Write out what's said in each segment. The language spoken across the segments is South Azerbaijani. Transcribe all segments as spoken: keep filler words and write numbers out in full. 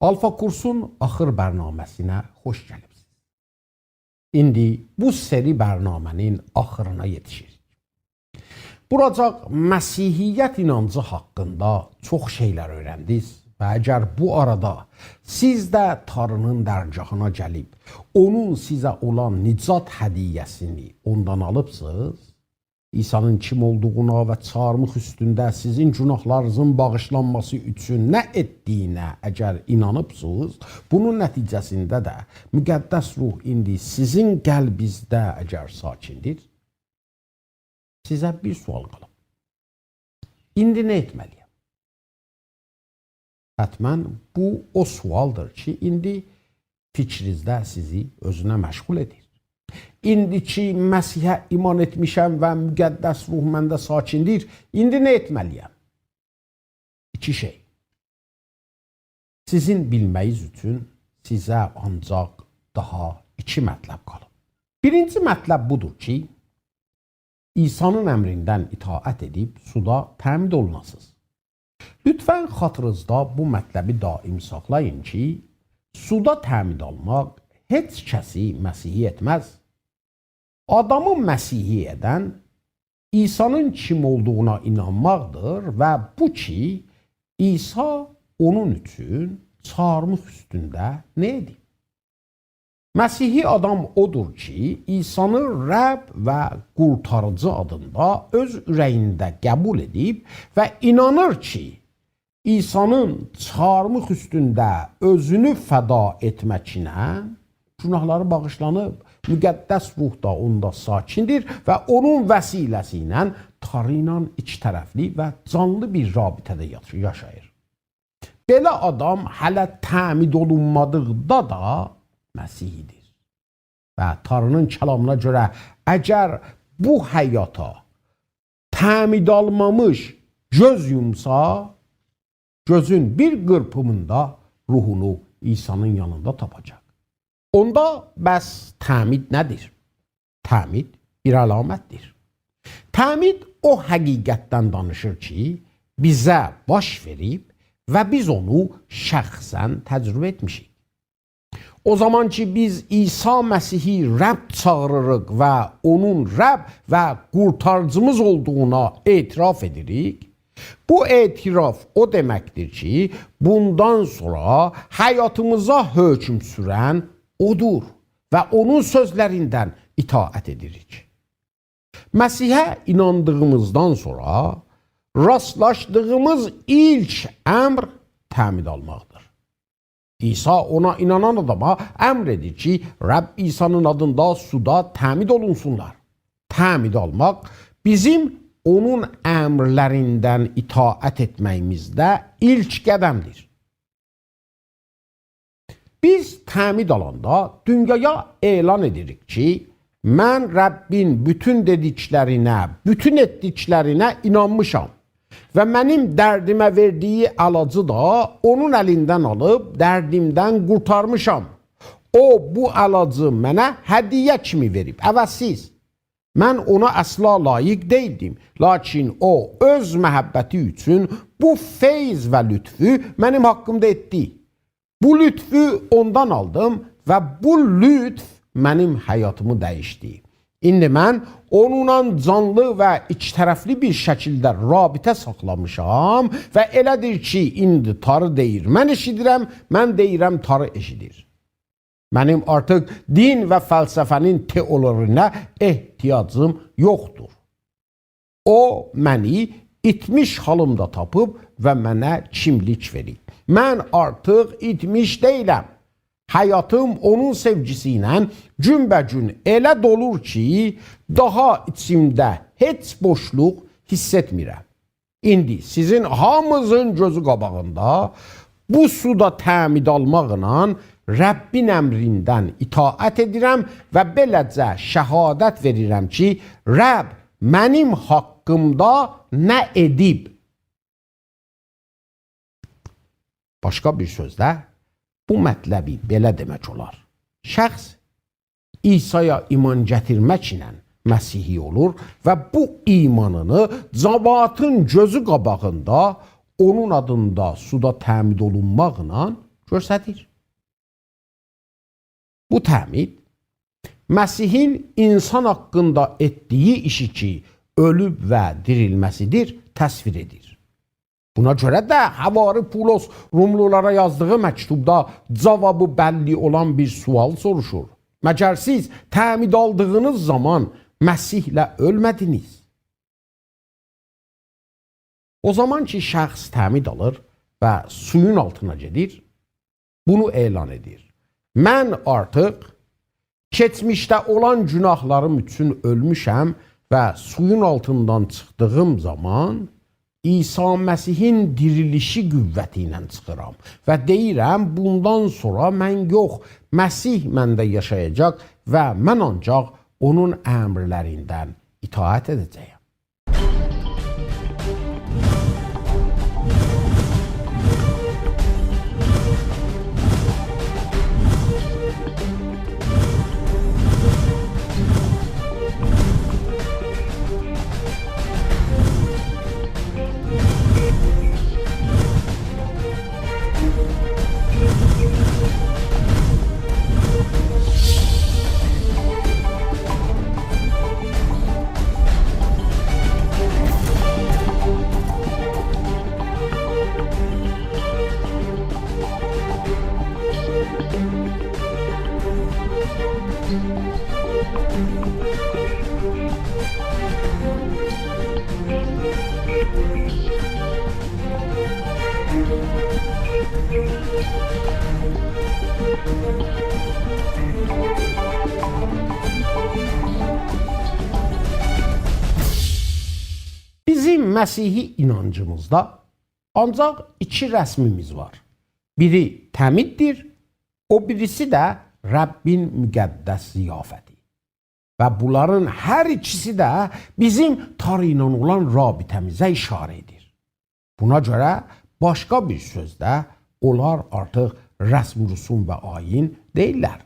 آلفا کورسون آخیر برنامه‌سینه خوش گلیبسیز. ایندی بو سری برنامه‌نین آخیرینا یئتیشیریک. بوراجاق مسیحیت اینانجی حاقیندا چوخ شئیلر اؤیرندینیز و اگر بو آرادا سیز ده تاری‌نین درگاهینا گلیب، اونون سیزه اولان نجات هدیه‌سینی اوندان آلیبسینیز، عیسی‌نین کیم اولدوغونا و چارمیخ اوستونده سیزین گوناهلارینیزین باغیشلانماسی اوچون نه ائتدیگینه اگر اینانیبسینیز، بونون نتیجه‌سینده ده مقدس روح ایندی سیزین قلبینیزده اگر ساکندیر، سیزه بیر سؤال قالیب. ایندی نه ائتمه‌لی‌یم؟ حتماً بو او سؤالدیر کی، ایندی فیکرینیزده سیزی اؤزونه مشغول ائدیر. ایندی کی، مسیحه ایمان ائتمیشم و مقدس روح منده ساکندیر، ایندی نه ائتمه‌لی‌یم؟ ایکی شئی. سیزین بیلمه‌ییز اوچون سیزه آنجاق داها ایکی مطلب قالیب. بیرینجی مطلب بودور کی، عیسی‌نین امریندن اطاعت ائدیب سودا تعمید اولوناسینیز. لطفاً خاطرینیزدا بو مطلبی دائم ساخلایین کی، سودا تعمید آلماق هئچ کسی مسیحی ائتمز. آدامی مسیحی ائدن عیسی‌نین کیم اولدوغونا اینانماقدیر و بو کی، عیسی اونون اوچون چارمیخ اوستونده نه ائدیب؟ مسیحی آدام اودور کی، عیسی‌نی رب و قورتاریجی آدیندا اؤز اوره‌یینده قبول ائدیب و اینانیر کی، عیسی‌نین چارمیخ اوستونده اؤزونو فدا ائتمکینه گوناهلاری باغیشلانیب، مقدس روح دا اوندا ساکندیر و اونون وسیله‌سی ایله تاری ایله ایکی طرفلی و جانلی بیر رابطه‌ده یاش-، یاشاییر. بئله آدام هله تعمید اولونمادیقدا دا مسیحی‌دیر. و تاری‌نین کلامینا گؤره، اگر بو حیاتا تعمید آلمامیش گؤز یومسا، گؤزون بیر قیرپیمیندا روحونو عیسی‌نین یانیندا تاپاجاق. اوندا بس تعمید نه‌دیر؟ تعمید بیر علامتدیر. تعمید او حقیقتدن دانیشیر کی، بیزه باش وئریب و بیز اونو شخصاً تجربه ائتمیشیک. او زامان کی، بیز عیسی مسیحی رب چاغیریریق و اونون رب و قورتاریجیمیز اولدوغونا اعتراف ائدیریک، بو اعتراف او دئمکدیر کی، بوندان سونرا حیاتیمیزا حکم سورن اودور و اونون سؤزلریندن اطاعت ائدیریک. مسیحه ایناندیغیمیزدان سونرا راستلاشدیغیمیز ایلک امر تعمید آلماقدیر. عیسی اونا اینانان آداما امر ائدیر کی، رب عیسی‌نین آدیندا سودا تعمید اولونسونلار. تعمید آلماق بیزیم اونون امرلریندن اطاعت ائتمه‌ییمیزده ایلک قدمدیر. بیز تعمید آلاندا دونیایا اعلان ائدیریک کی، من ربین بوتون دئدیکلرینه، بوتون ائتدیکلرینه اینانمیشام و منیم دردیمه وئردیگی علاجی دا اونون الیندن آلیب دردیمدن قورتارمیشام. او بو علاجی منه هدیه کیمی وئریب، عوضسیز. من اونا اصلا لایق دئییلدیم، لاکین او اؤز محبتی اوچون بو فیض و لطفو منیم حاقیمدا ائتدی. بو لطفو اوندان آلدیم و بو لطف منیم حیاتیمی دییشدی. ایندی من اونونلا جانلی و ایکی طرفلی بیر شکیلده رابطه ساخلامیشام و ائله‌دیر کی، ایندی تاری دئییر، من ائشیدیرم، من دئییرم، تاری ائشیدیر. منیم آرتیق دین و فلسفه‌نین تئوری‌لرینه احتیاجیم یوخدور. او منی ایتمیش حالیمدا تاپیب و منه کیملیک وئریب. من آرتیق ایتمیش دئییلم. حیاتیم اونون سئوگیسی ایله گون‌به‌گون ائله دولور کی، داها ایچیمده هئچ بوشلوق حیس ائتمیرم. ایندی سیزین هامینیزین گؤزو قاباغیندا بو سودا تعمید آلماقلا ربین امریندن اطاعت ائدیرم و بئله‌جه شهادت وئریرم کی، رب منیم حاقیمدا نه ائدیب؟ باشقا بیر سؤزله، بو مطلبی بئله دئمک اولار. شخص عیسایا ایمان گتیرمکله مسیحی اولور و بو ایمانینی جماعتین گؤزو قاباغیندا اونون آدیندا سودا تعمید اولونماقلا گؤستریر. بو تعمید مسیحین انسان حاقیندا ائتدیگی ایشی کی، اؤلوب و دیریلمه‌سیدیر، تصویر ائدیر. بونا گؤره ده حواری پولس روملولارا یازدیغی مکتوبدا جاوابی بللی اولان بیر سؤال سوروشور. مگر سیز تعمید آلدیغینیز زامان مسیحله اؤلمه‌دینیز؟ او زامان کی، شخص تعمید آلیر و سویون آلتینا گئدیر، بونو اعلان ائدیر: «من آرتیق کئچمیشده اولان گوناهلاریم اوچون اؤلموشم و سویون آلتیندان چیخدیغیم زامان عیسی مسیحین دیریلیشی قوتی ایله چیخیرام و دئییرم: بوندان سونرا من یوخ، مسیح منده یاشایاجاق و من آنجاق اونون امرلریندن اطاعت ائده‌جه‌یم.» بیزیم مسیحی اینانجیمیزدا آنجاق ایکی رسمیمیز وار. بیری تعمیددیر، او بیریسی ده ربّین مقدس ضیافتی. و بونلارین هر ایکیسی ده بیزیم تاری ایله اولان رابطه‌میزه اشاره ائدیر. بونا گؤره باشقا بیر سؤزده اونلار آرتیق رسم و رسوم و آیین دئییللر.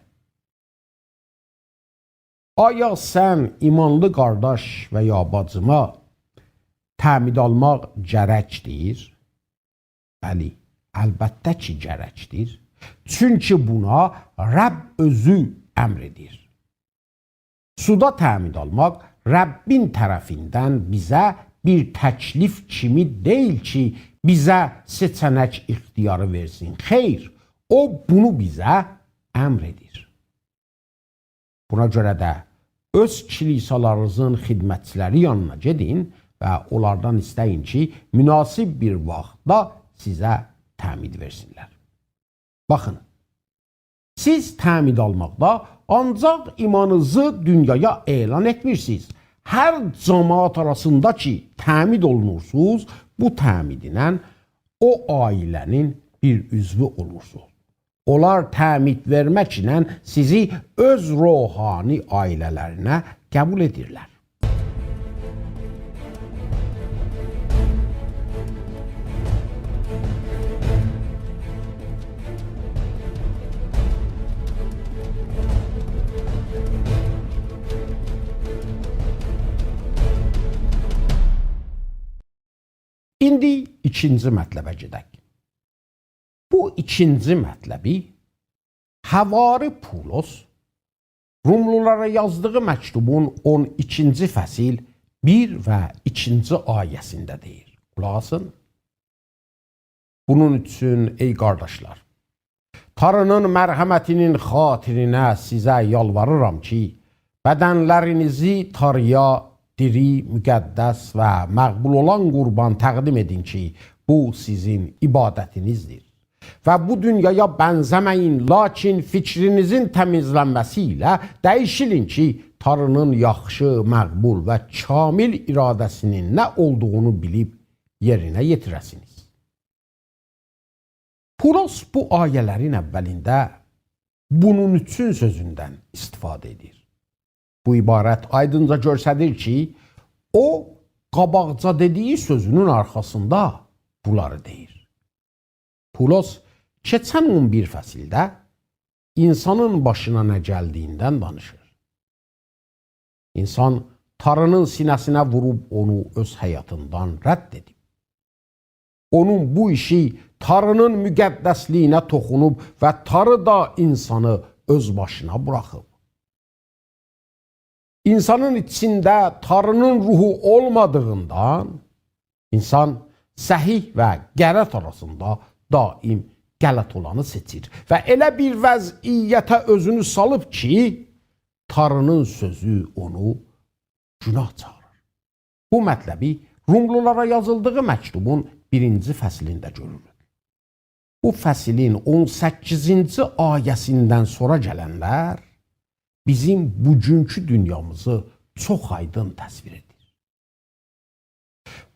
آیا سن ایمانلی قارداش و یا باجیما تعمید آلماق گرکدیر؟ بلی، البته کی، گرکدیر. چونکی بونا رب اؤزو امر ائدیر. سودا تعمید آلماق ربّین طرفیندن بیزه بیر تکلیف کیمی دئییل کی، بیزه سئچنک اختیاری وئرسین. خیر، او بونو بیزه امر ائدیر. بونا گؤره ده اؤز کلیسالارینیزین خدمتچیلری یانینا گئدین و اونلاردان ایسته‌یین کی، مناسب بیر واختدا سیزه تعمید وئرسینلر. باخین، سیز تعمید آلماقدا آنجاق ایمانینیزی دونیایا اعلان ائتمیرسینیز. هر جماعت آراسیندا کی تعمید اولونورسونوز، بو تعمیدینن او عائله‌نین بیر عضوو اولورسونوز. اونلار تعمید وئرمکله سیزی اؤز روحانی عائله‌لرینه قبول ائدیرلر. ایندی ایکینجی مطلبه گئدک. بو ایکینجی مطلبی حواری پولس روملولارا یازدیغی مکتوبون اون ایکینجی فصل بیر و ایکینجی آیه‌سینده دئییر. قولاق آسین. بونون اوچون، ای قارداشلار، تاری‌نین مرحمتی‌نین خاطرینه سیزه یالواریرام کی، بدنلرینیزی تاری‌یا دیری، مقدس و مقبول اولان قربان تقدیم ائدین کی، بو سیزین عبادتینیزدیر. و بو دونیایا بنزه‌مه‌یین، لاکین فیکرینیزین تمیزلنمه‌سی ایله دییشیلین کی، تاری‌نین یاخشی، مقبول و کامل اراده‌سی‌نین نه اولدوغونو بیلیب یئرینه یئتیره‌سینیز. پولس بو آیه‌لرین اولینده «بونون اوچون» سؤزوندن استفاده ائدیر. بو عبارت آیدینجا گؤستریر کی، او قاباقجا دئدیگی سؤزونون آرخاسیندا بونلاری دئییر. پولس کئچن اون بیر فصلده انسانین باشینا نه گلدیگیندن دانیشیر. انسان تاری‌نین سینه‌سینه ووروب اونو اؤز حیاتیندان رد ائدیب. اونون بو ایشی تاری‌نین مقدس‌لیگینه توخونوب و تاری دا اینسانی اؤز باشینا بوراخیب. اینسانین ایچینده تاری‌نین روحو اولمادیغیندان اینسان صحیح و غلط آراسیندا دائم غلط اولانی سئچیر و ائله بیر وضعیته اؤزونو سالیب کی، تاری‌نین سؤزو اونو گوناه چاغیریر. بو مطلبی روملولارا یازیلدیغی مکتوبون بیرینجی فصلینده گؤروروک. بو فصلین اون سککیزینجی آیه‌سیندن سونرا گلنلر بیزیم بوگونکو دونیامیزی چوخ آیدین تصویر ائدیر.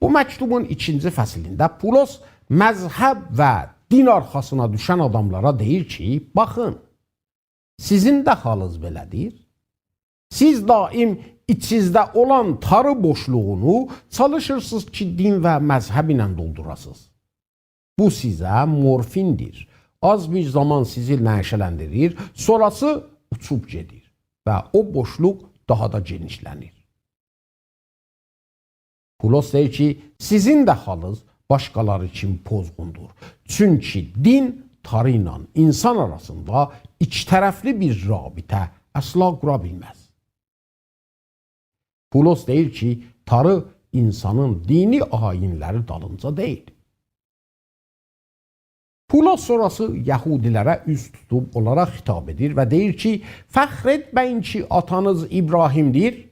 بو مکتوبون ایکینجی فصلینده پولس مذهب و دین آرخاسینا دوشن آداملارا دئییر کی، باخین، سیزین ده حالینیز بئله‌دیر. سیز دائم ایچینیزده اولان تاری بوشلوغونو چالیشیرسینیز کی، دین و مذهب ایله دولدوراسینیز. بو سیزه مورفیندیر. آز بیر زامان سیزی نه‌شه‌لندیریر، سونراسی اوچوب گئدیر و او بوشلوق داها دا گئنیشلنیر. پولس دئییر کی، سیزین ده حالینیز باشقالاری کیمی پوزغوندور. چونکی دین تاری ایله اینسان آراسیندا ایکی طرفلی بیر رابطه اصلا قورا بیلمز. پولس دئییر کی، تاری اینسانین دینی آیین‌لری دالینجا دئییل. پولس سونراسی یهودی‌لره اوز توتوب اونلارا خطاب ائدیر و دئییر کی، فخر ائتمه‌یین کی، آتانیز ابراهیم‌دیر.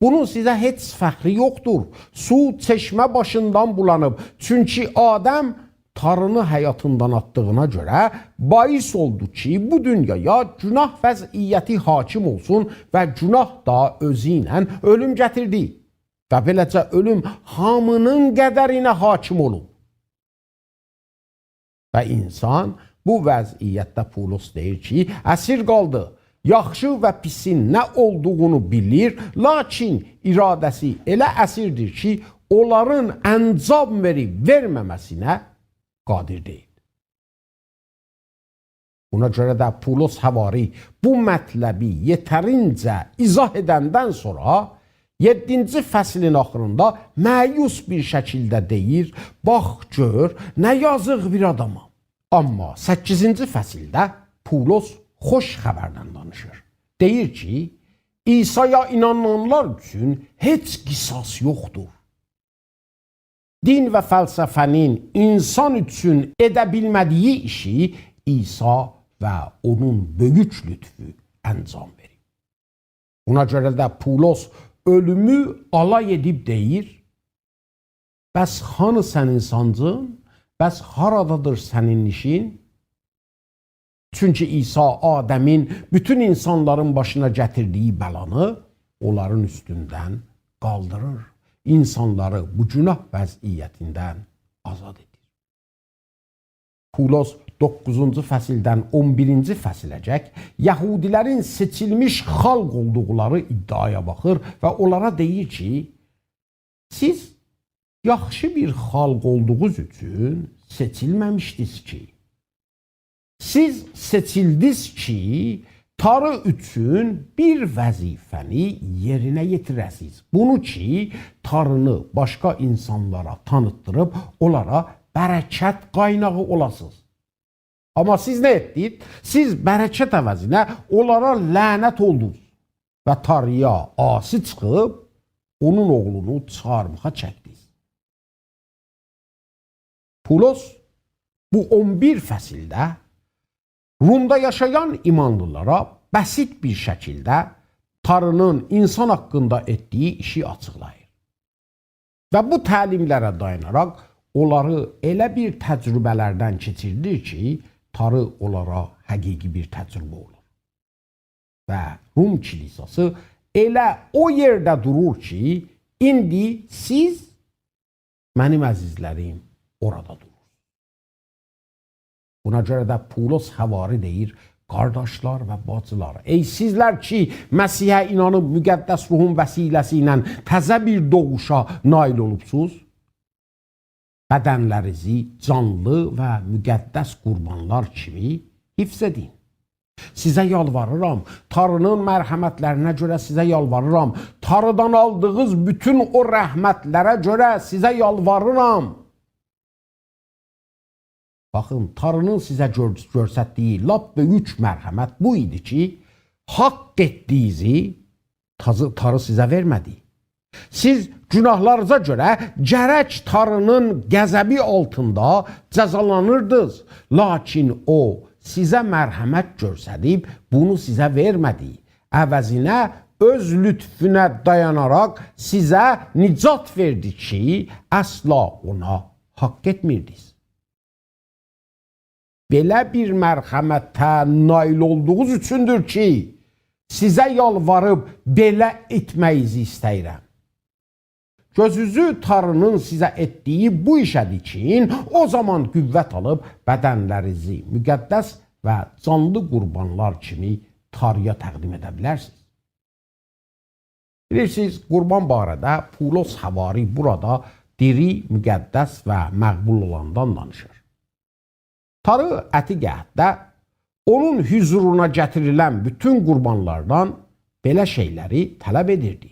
بونون سیزه هئچ فخری یوخدور. سو چشمه باشیندان بولانیب. چونکی آدم تارینی حیاتیندان آتدیغینا گؤره باعث اولدو کی، بو دونیایا گوناه وضعیتی حاکم اولسون و گوناه دا اؤزو ایله اؤلوم گتیردی. و بئله‌جه اؤلوم هامی‌نین قدرینه حاکم اولوب. و اینسان بو وضعیتده، پولس دئییر کی، اسیر قالدی. یاخشی و پیسین نه اولدوغونو بیلیر، لاکین اراده‌سی ائله اسیردیر کی، اونلارین انجام وئریب وئرمه‌مه‌سینه قادر دئییل. بونا گؤره ده پولس حواری بو مطلبی یئترینجه ایضاح ائدندن سونرا، یئددینجی فصلین آخیریندا مأیوس بیر شکیلده دئییر: «باخ، گؤر، نه یازیق بیر آدامام.» آمما سککیزینجی فصلده پولس خوش خبردن دانیشیر. دئییر کی، عیسایا اینانانلار اوچون هئچ قصاص یوخدور. دین و فلسفه‌نین اینسان اوچون ائده بیلمه‌دیگی ایشی عیسی و اونون بؤیوک لطفو انجام وئریب. بونا گؤره ده پولس اؤلومو آلای ائدیب دئییر: «بس هانی سنین سانجین؟ بس هارادادیر سنین نیشین؟» چونکی عیسی آدمین بوتون اینسانلارین باشینا گتیردیگی بلانی اونلارین اوستوندن قالدیریر. اینسانلاری بو گوناه وضعیتیندن آزاد ائدیر. پولس دوققوزونجو فصلدن اون بیرینجی فصله‌جک یهودی‌لرین سئچیلمیش خالق اولدوقلاری ادعایا باخیر و اونلارا دئییر کی، سیز یاخشی بیر خالق اولدوغونوز اوچون سئچیلمه‌میشدینیز کی، سیز سئچیلدینیز کی، تاری اوچون بیر وظیفه‌نی یئرینه یئتیره‌سینیز. بونو کی، تارینی باشقا اینسانلارا تانیتدیریب، اونلارا برکت قایناغی اولاسینیز. آمما سیز نه ائتدینیز؟ سیز برکت عوضینه اونلارا لعنت اولدونوز و تاری‌یا عاصی چیخیب، اونون اوغلونو چارماخا چکدینیز. پولس بو اون بیر فصلده رومدا یاشایان ایمانلیلارا بسیط بیر شکیلده تارینین اینسان حاقیندا ائتدیگی ایشی آچیقلاییر. و بو تعلیم‌لره دایاناراق اونلاری ائله بیر تجربه‌لردن کئچیردیر کی، تاری اونلارا حقیقی بیر تجربه اولور. و روم کلیساسی ائله او یئرده دورور کی، ایندی سیز، منیم عزیزلریم، اورادا دورورسونوز. بونا گؤره ده پولس حواری دئییر: «قارداشلار و باجیلار، ای سیزلر کی، مسیحه اینانیب مقدس روحون وسیله‌سی ایله تزه بیر دوغوشا نایل اولوبسوز، بدنلرینیزی جانلی و مقدس قوربانلار کیمی حفظ ائدین. سیزه یالواریرام، تارینین مرحمت‌لرینه گؤره سیزه یالواریرام، تاریدان آلدیغینیز بوتون او رحمت‌لره گؤره سیزه یالواریرام.» باخین، تاری‌نین سیزه گؤر-، گؤرستدیگی لاپ بؤیوک مرحمت بو ایدی کی، حاق ائتدیگینیزی تازی-، تاری سیزه وئرمه‌دی. سیز گوناهلارینیزا گؤره گرک تاری‌نین غضبی آلتیندا جزالانیردینیز. لاکین او سیزه مرحمت گؤرسدیب، بونو سیزه وئرمه‌دی. عوضینه اؤز لطفونه دایاناراق سیزه نجات وئردی کی، اصلا اونا حاق ائتمیردینیز. بئله بیر مرحمته نایل اولدوغونوز اوچوندور کی، سیزه یالواریب بئله ائتمه‌یینیزی ایسته‌ییرم. گؤزونوزو تاری‌نین سیزه ائتدیگی بو ایشه دیکین، او زامان قوت آلیب بدنلرینیزی مقدس و جانلی قوربانلار کیمی تاری‌یا تقدیم ائده بیلرسینیز. بیلیرسینیز، قوربان باره‌ده پولس حواری بورادا دیری، مقدس و مقبول اولاندان دانیشیر. تاری عتیق عهدده اونون حضورونا گتیریلن بوتون قوربانلاردان بئله شئیلری طلب ائدیردی.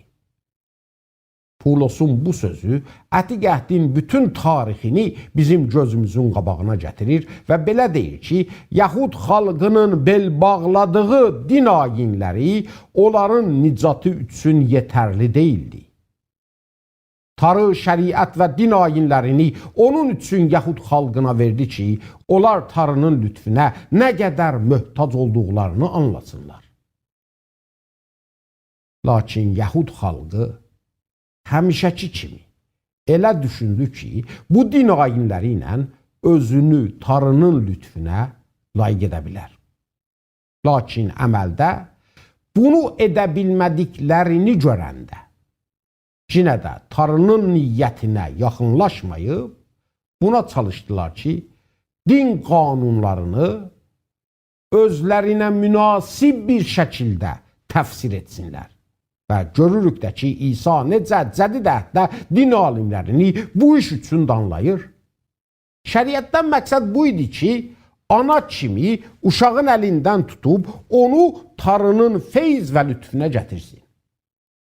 پولسون بو سؤزو عتیق عهدین بوتون تاریخینی بیزیم گؤزوموزون قاباغینا گتیریر و بئله دئییر کی، یهود خالقینین بئل باغلادیغی دین آیینلری اونلارین نجاتی اوچون یئترلی دئییلدی. تاری شریعت و دین آیینلرینی اونون اوچون یهود خالقینا وئردی کی، اونلار تاری‌نین لطفونه نه قدر محتاج اولدوقلارینی آنلاسینلار. لاکین یهود خالقی همیشه‌کی کیمی ائله دوشوندو کی، بو دین آیینلری ایله اؤزونو تاری‌نین لطفونه لایق ائده بیلر. لاکین عملده بونو ائده بیلمه‌دیکلرینی گؤرنده، یئنه ده تاری‌نین نیتینه یاخینلاشماییب، بونا چالیشدیلار کی، دین قانونلارینی اؤزلرینه مناسب بیر شکیلده تفسیر ائتسینلر. و گؤروروک ده کی، عیسی نئجه جدید عهدده دین عالیملرینی بو ایش اوچون دانلاییر. شریعتدن مقصد بو ایدی کی، آنا کیمی اوشاغین الیندن توتوب، اونو تاری‌نین فیض و لطفونه گتیرسین.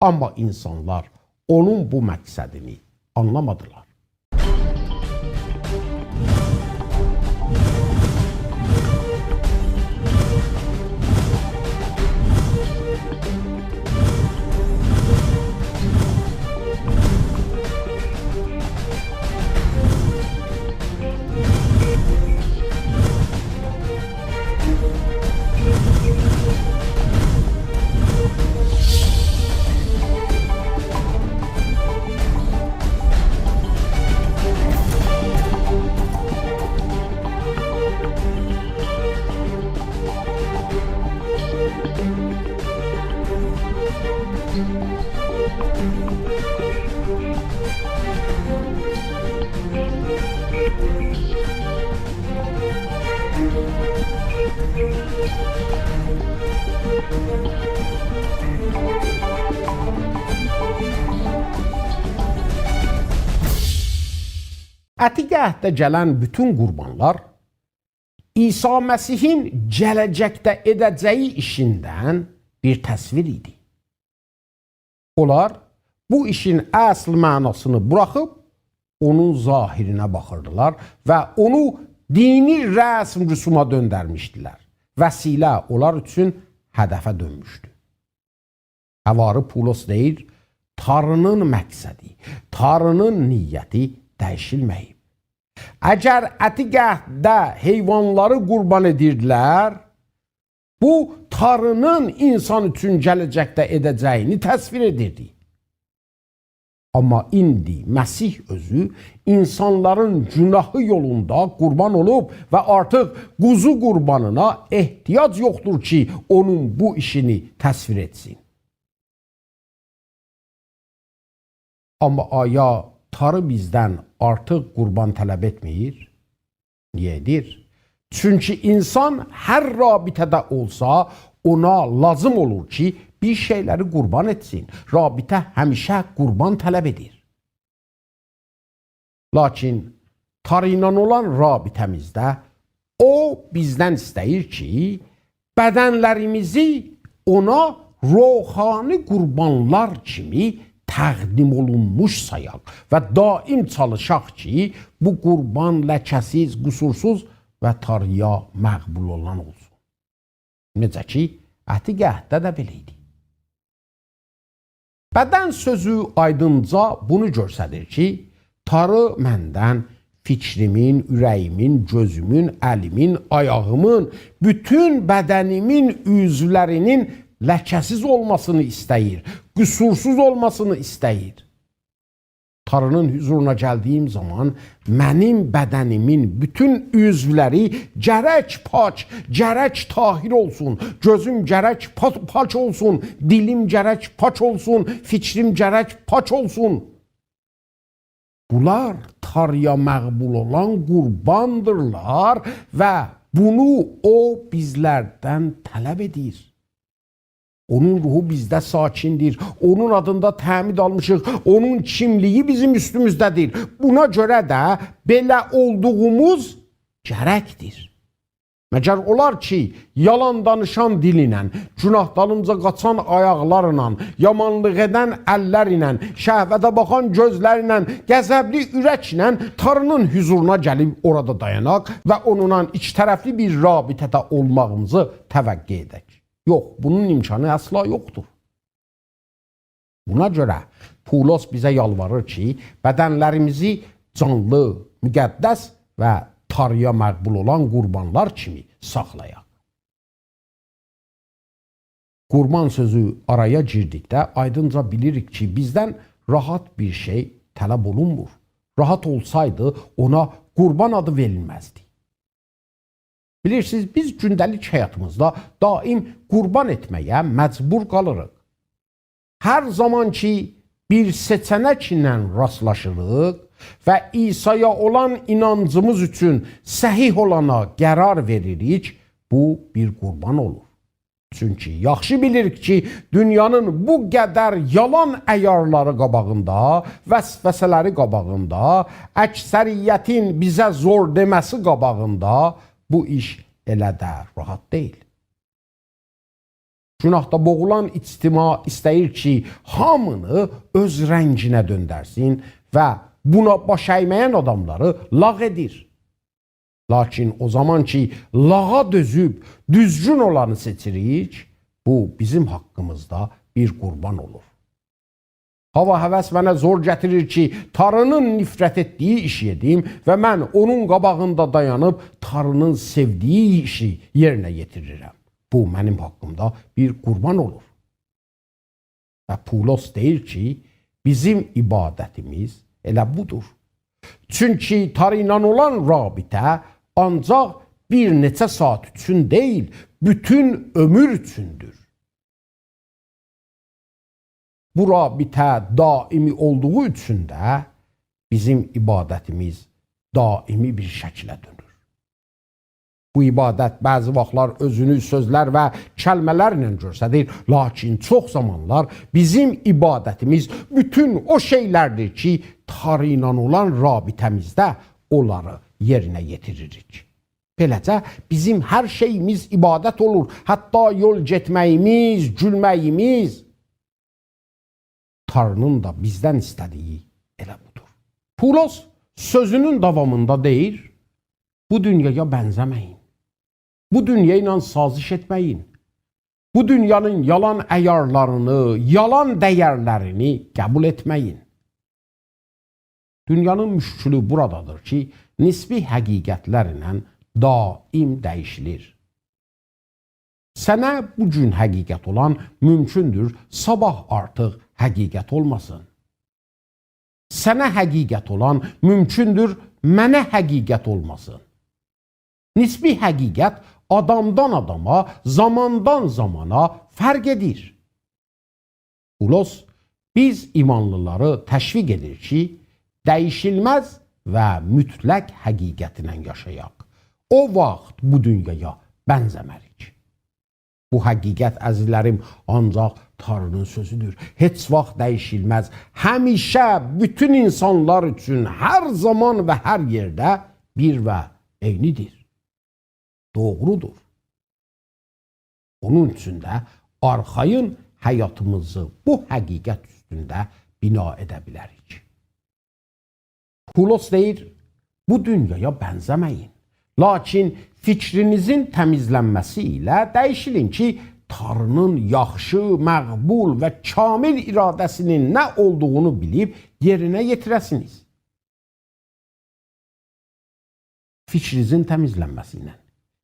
آمما اینسانلار اونون بو مقصدینی آنلامادیلار. عتیق عهدده گلن بوتون قوربانلار عیسی مسیحین گله‌جکده ائده‌جه‌یی ایشیندن بیر تصویر ایدی. اونلار بو ایشین اصل معناسینی بوراخیب، اونون ظاهرینه باخیردیلار و اونو دینی رسم رسوما دؤندرمیشدیلر. وسیله اونلار اوچون هدفه دؤنموشدو. حواری پولس دئییر، تاری‌نین مقصدی، تاری‌نین نیتی دییشیلمه‌ییب. اگر عتیق عهدده حیوانلاری قوربان ائدیردیلر، بو تاری‌نین اینسان اوچون گله‌جکده ائده‌جه‌یینی تصویر ائدیردی. آمما ایندی مسیح اؤزو اینسانلارین گوناهی یولوندا قوربان اولوب و آرتیق قوزو قوربانینا احتیاج یوخدور کی، اونون بو ایشینی تصویر ائتسین. آمما آیا تاری بیزدن آرتیق قوربان طلب ائتمیر؟ نییه ائدیر؟ چونکی اینسان هر رابطه‌ده اولسا، اونا لازیم اولور کی، بیر شئیلری قوربان ائتسین. رابطه همیشه قوربان طلب ائدیر. لاکین تاری ایله اولان رابطه‌میزده او بیزدن ایسته‌ییر کی، بدنلریمیزی اونا روحانی قوربانلار کیمی تقدیم اولونموش سایاق و دائم چالیشاق کی، بو قوربان لکه‌سیز، قصورسوز و تارییا مقبول اولان اولسون. نئجه کی، عتیق عهدده ده بئله ایدی. بدن سؤزو آیدینجا بونو گؤستریر کی، تاری مندن فیکریمین، اوره‌ییمین، گؤزومون، الیمین، آیاغیمین، بوتون بدنیمین عضولرینین لکه‌سیز اولماسینی ایسته‌ییر، قصورسوز اولماسینی ایسته‌ییر. تاری‌نین حضورونا گلدیگیم زامان منیم بدنیمین بوتون عضولری گرک پاک، گرک طاهر اولسون، گؤزوم گرک پا-، پاک اولسون، دیلیم گرک پاک اولسون، فیکریم گرک پاک اولسون. بونلار تارییا مقبول اولان قرباندیرلار و بونو او بیزلردن طلب ائدیر. اونون روحو بیزده ساکندیر. اونون آدیندا تعمید آلمیشیق. اونون کیملیگی بیزیم اوستوموزده‌دیر. بونا گؤره ده بئله اولدوغوموز گرکدیر. مگر اولار کی، یالان دانیشان دیل ایله، گناه دالینجا قاچان آیاقلارلا، یامانلیق ائدن اللر ایله، شهوته باخان گؤزلر ایله، غضبلی اورک ایله تاری‌نین حضورونا گلیب اورادا دایاناق و اونونلا ایکی طرفلی بیر رابطه‌ده اولماغیمیزی توقع ائدک؟ یوخ، بونون امکانی اصلا یوخدور. بونا گؤره پولس بیزه یالواریر کی، بدنلریمیزی جانلی، مقدس و تارییا مقبول اولان قربانلار کیمی ساخلایاق. قربان سؤزو آرایا گیردیکده آیدینجا بیلیریک کی، بیزدن راحت بیر شئی طلب اولونمور. راحت اولسایدی، اونا قربان آدی وئریلمزدی. بیلیرسینیز، بیز گونده‌لیک حیاتیمیزدا دائم قربان ائتمه‌یه مجبور قالیریق. هر زامان کی، بیر سئچه‌نک ایله راستلاشیریق و عیسایا اولان اینانجیمیز اوچون صحیح اولانا قرار وئریریک، بو بیر قربان اولور. چونکی یاخشی بیلیریک کی، دونیانین بو قدر یالان عیارلاری قاباغیندا، وسوسه‌لری قاباغیندا، اکثریتین بیزه زور دئمه‌سی قاباغیندا بو ایش ائله ده راحت دئییل. گناهدا بوغولان اجتماع ایسته‌ییر کی، هامینی اؤز رنگینه دؤندرسین و بونا باش اَیمه‌ین آداملاری لاغ ائدیر. لاکین او زامان کی، لاغا دؤزوب دوزگون اولانی سئچیریک، بو بیزیم حاققیمیزدا بیر قربان اولور. هاوا-هوس منه زور گتیریر کی، تاری‌نین نفرت ائتدیگی ایشی ائدیم و من اونون قاباغیندا دایانیب تاری‌نین سئودیگی ایشی یئرینه یئتیریرم. بو، منیم حاققیمدا بیر قربان اولور. و پولس دئییر کی، بیزیم عبادتیمیز ائله بودور. چونکی تاری ایله اولان رابطه آنجاق بیر نئچه ساعت اوچون دئییل، بوتون عؤمور اوچوندور. بو رابطه دائمی اولدوغو اوچون ده بیزیم عبادتیمیز دائمی بیر شکله دؤنور. بو عبادت بعضی واختلار اؤزونو سؤزلر و کلمه‌لرله گؤستریر، لاکین چوخ زامانلار بیزیم عبادتیمیز بوتون او شئیلردیر کی، تاری ایله اولان رابطه‌میزده اونلاری یئرینه یئتیریریک. بئله‌جه، بیزیم هر شئییمیز عبادت اولور، حتی یول گئتمه‌ییمیز، گولمه‌ییمیز. تاری‌نین دا بیزدن ایسته‌دیگی ائله بودور. پولس سؤزونون داوامیندا دئییر: «بو دونیایا بنزه‌مه‌یین. بو دونیا ایله سازش ائتمه‌یین. بو دونیانین یالان عیارلارینی، یالان دَیَرلرینی قبول ائتمه‌یین.» دونیانین مشکلی بورادادیر کی، نسبی حقیقتلرله دائم دییشیلیر. سنه بو گون حقیقت اولان مومکوندور، صاباح آرتیق حقیقت اولماسین. سنه حقیقت اولان مومکوندور، منه حقیقت اولماسین. نسبی حقیقت آدامدان آداما، زاماندان زامانا فرق ائدیر. پولس بیز ایمانلیلاری تشویق ائدیر کی، دییشیلمز و مطلق حقیقتله یاشایاق. او واخت بو دونیایا بنزه‌مه‌ریک. بو حقیقت، عزیزلریم، آنجاق تاری‌نین سؤزودور. هئچ واخت دییشیلمز. همیشه بوتون اینسانلار اوچون، هر زامان و هر یئرده بیر و عینی‌دیر. دوغرودور. اونون اوچون ده آرخایین حیاتیمیزی بو حقیقت اوستونده بنا ائده بیلریک. پولس دئییر: «بو دونیایا بنزه‌مه‌یین. لاکین فیکرینیزین تمیزلنمه‌سی ایله دییشیلین کی، تاری‌نین یاخشی، مقبول و کامل اراده‌سی‌نین نه اولدوغونو بیلیب یئرینه یئتیره‌سینیز. فیکرینیزین تمیزلنمه‌سی ایله.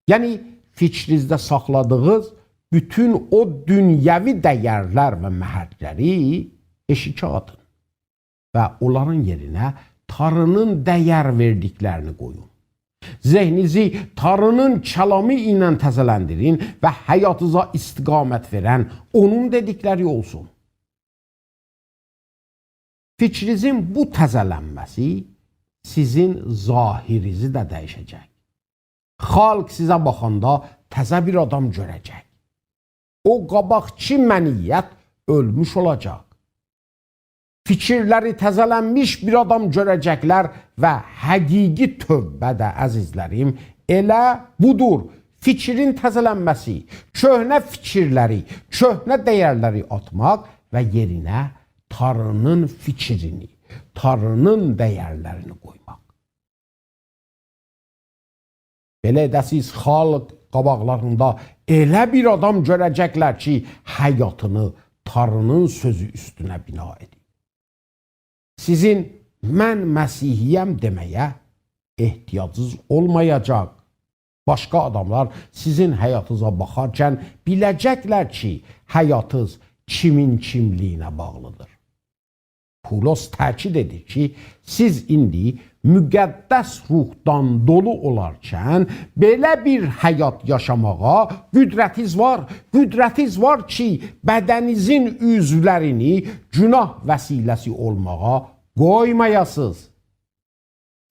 یعنی، فیکرینیزده ساخلادیغینیز بوتون او دونیوی دیرلر و محکلری ائشیکه آتین و اونلارین یئرینه تاری‌نین دییر وئردیکلرینی قویون. ذهنینیزی تاری‌نین کلامی ایله تزه‌لندیرین و حیاتینیزا استقامت وئرن اونون دئدیکلری اولسون. فیکرینیزین بو تزه‌لنمه‌سی سیزین ظاهرینیزی ده دییشه‌جک. خالق سیزه باخاندا تزه بیر آدام گؤره‌جک. او قاباقکی منیت اؤلموش اولاجاق. فیکرلری تزه‌لنمیش بیر آدام گؤره‌جکلر و حقیقی توبه ده، عزیزلریم، ائله بودور. فیکرین تزه‌لنمه‌سی، کؤهنه فیکرلری، کؤهنه دیرلری آتماق و یئرینه تاری‌نین فیکرینی، تاری‌نین دیرلرینی قویماق. بئله ائده‌سیز، خالق قاباقلاریندا ائله بیر آدام گؤره‌جکلر کی، حیاتینی تاری‌نین سؤزو اوستونه بنا ائدیب. سیزین «من مسیحی‌یم» دئمه‌یه احتیاجینیز اولمایاجاق. باشقا آداملار سیزین حیاتینیزا باخارکن بیله‌جکلر کی، حیاتینیز کیمین کیملیگینه باغلیدیر. پولس تأکید ائدیر کی، سیز ایندی مقدس روحدان دولو اولارکن بئله بیر حیات یاشاماغا قدرتینیز وار. قدرتینیز وار کی، بدنینیزین عضولرینی گناه وسیله‌سی اولماغا قویمایاسینیز.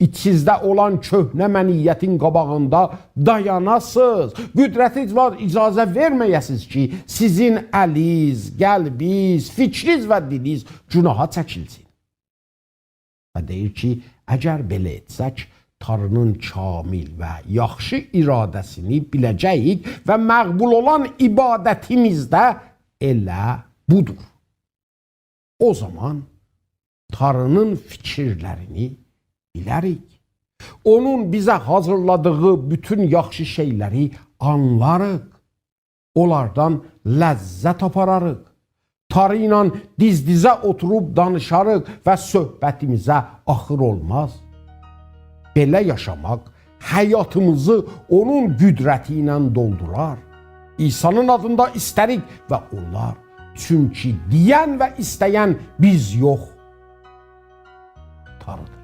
ایچینیزده اولان کؤهنه منیتین قاباغیندا دایاناسینیز. قدرتینیز وار، اجازه وئرمه‌یه‌سینیز کی، سیزین الینیز، قلبینیز، فیکرینیز و دیلینیز گناها چکیلسین. و دئییر کی، اگر بئله ائتسک، تاری‌نین کامل و یاخشی اراده‌سینی بیله‌جه‌ییک و مقبول اولان عبادتیمیز ده ائله بودور. او زامان تاری‌نین فیکرلرینی بیلریک. اونون بیزه حاضیرلادیغی بوتون یاخشی شئیلری آنلاریق. اونلاردان لذت آپاراریق. تاری ایله دیز-دیزه اوتوروب دانیشاریق و صحبتیمیزه آخیر اولماز. بئله یاشاماق حیاتیمیزی اونون قدرتی ایله دولدورار. عیسی‌نین آدیندا ایسته‌ریک و اولار. چونکی دئین و ایسته‌ین بیز یوخ، تاری‌دیر.